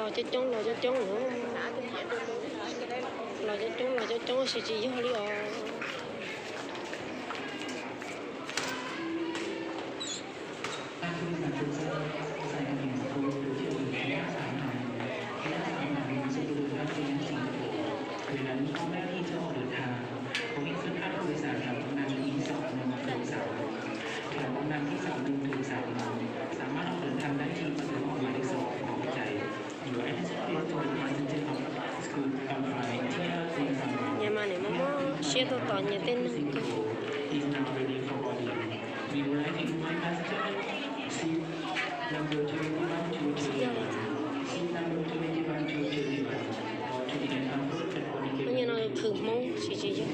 Los coob coob, los coob coob, los coob coob, los coob coob, tab sis tsis yog li os. Nyias mas nws muaj muaj siab tuaj tos nyias tej neeg kawg. Nyias no khwv Hmoob tsis tsis yog.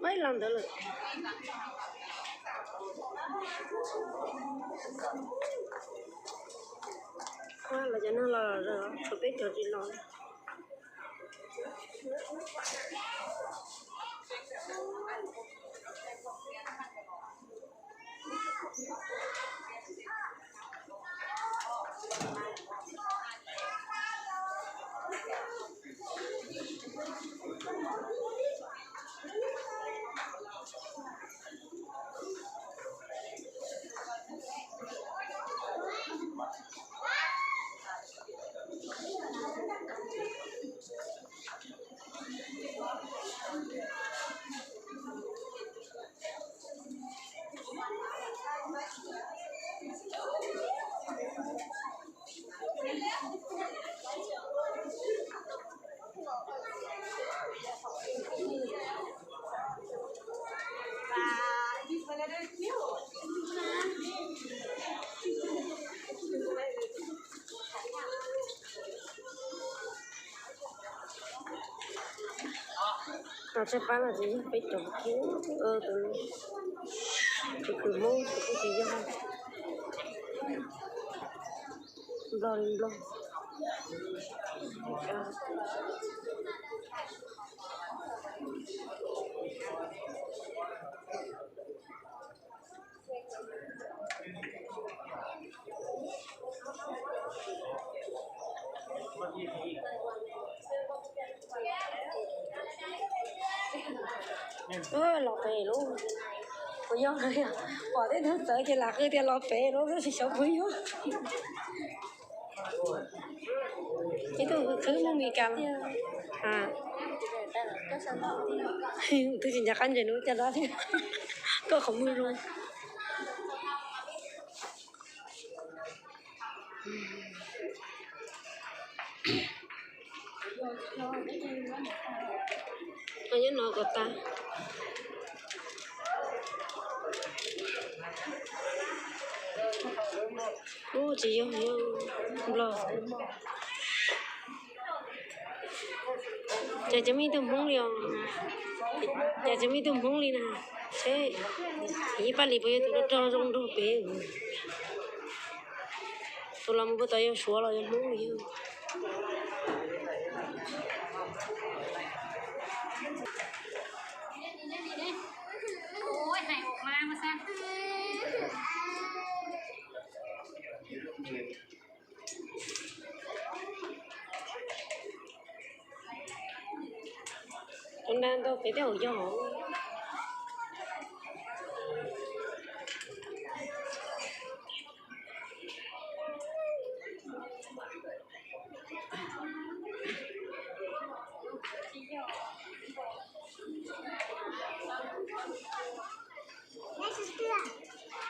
Pab los ntawd lawm. Los cov neeg los tshuav peb cov tsis los. Los tshaib plab los tsis yog peb cov kiag, tus, tus kwv Hmoob tus kuj tsis yog. Nplog li Nplog. Los pem lub, puas yog? Pom tej tug txawv ces lam qw tias los pem lub, tab sis xyov puas yog. Ib tug khwb mus Mes Kas. Twb tsis nco qab ntses lub caj dab thiab. Koj qhov muag zoo. Nyob no kom tas. Ub, tsis yog, yog Nplog. Cas tsis muaj ib tug Hmoob li os. Cas tsis muaj ib tug Hmoob li na. Seb, ib pab li puas yog tus rog rog zoo nraug pem. Tus los mus puas tau yog Suav los yog Hmoob li. Tus nra ntau pem tej zaum yog.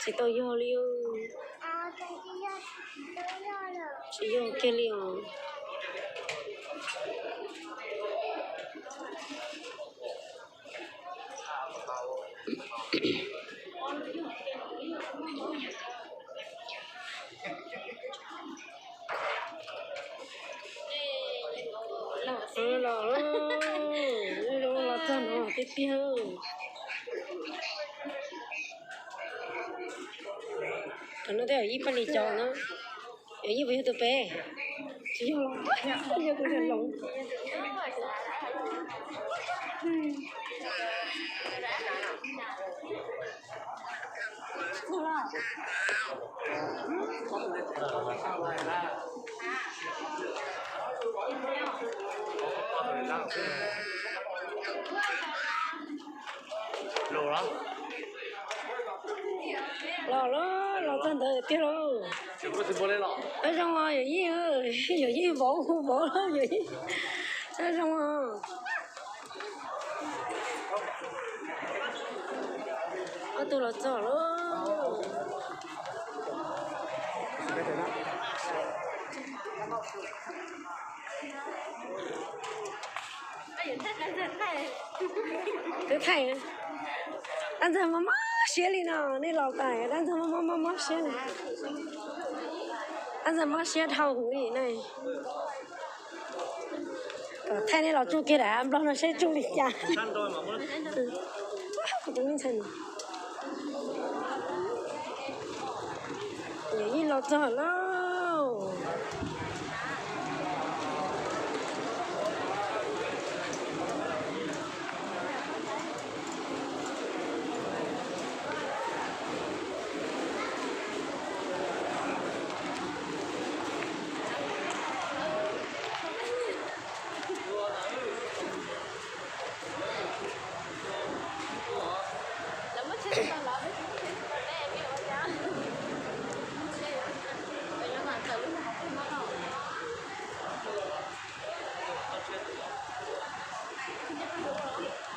Tsis tau yog li. Tsis yog kiag li os. Los, los txog no tiag tiag. Tam no tej yawm yij paj lis cov na, yawm yij puas yog tus pem? Tsis yog, yog tus yawg Loos. Los, los, los txog ntawd tiag lauj. Zoo os yawm yij, yawm yij vauv hu vauv lauj yawm yij. Zoo os. Ob tug los txog lauj. Twb thaij, dab ntxawg mob mob siab li no, nej los tas dab ntxawg mob mob mob siab no. Dab ntxawg mob siab dhau huv li na. Kom thaij nej los tsuj kiag dam nplog no saib tsuj li cas. Kuv tus me ntxhais no, yawm yij los txog lauj.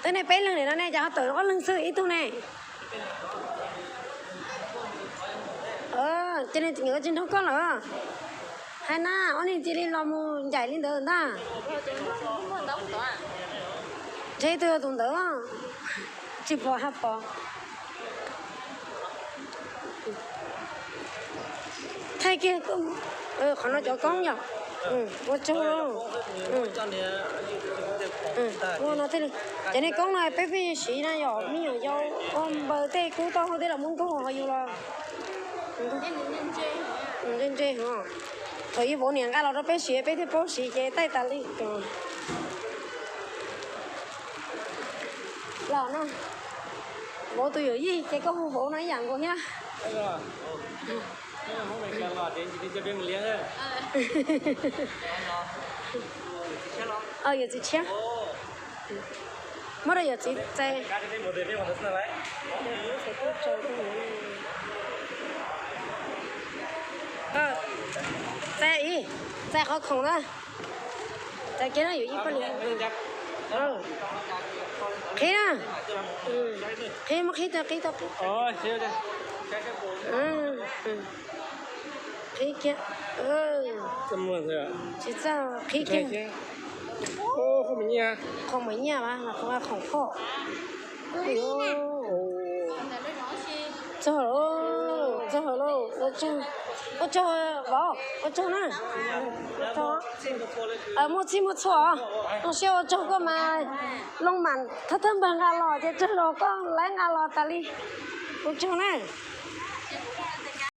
Twb nej peb leeg li no ne, cas ho tawm ob leeg xwb ib tug ne? Ces nws tsis nrog koj lawm. Hais na, ob niag cia li los mus ncaim li ntawd ntag. Ntshe ib tug yog tus ntawd, tsis pom haj pom. Thaij kiag qhov no cov koob yom. Ua tsaug. Ua no thiaj li, cov niag koob no peb pheej siv na yom, me nyuam yaus ua npaws tej kub tau hau tej los muab nkaug ho yus los. Ntse ntse ho. Thaum yus vauv niam nqa los rau peb siv peb thiaj paub siv ces taij tas li. Los no, vauv tus yawm yij ces koj hu vauv no ib yam nkaus thiab. Yawm txiv tshiab. Muab rau yawm txiv txais. Txais, txais qhov khoom na. Txais kiag no yawm yij poj niam. Qhib na. Qhib, muab qhib tau, qhib tau. Qhib kiag. Tsis txawj qhib kiag. Khoom mas nyiaj, khoom phom. Txog lauj, txog lauj, ua tsaug vauv, ua tsaug na. Muaj txhij muaj txhua, zoo siab ua tsaug koj mas. Loo mam thawj thawj npawg nqa los ces tsawg los koj lawv nqa los tas li. Ua tsaug na.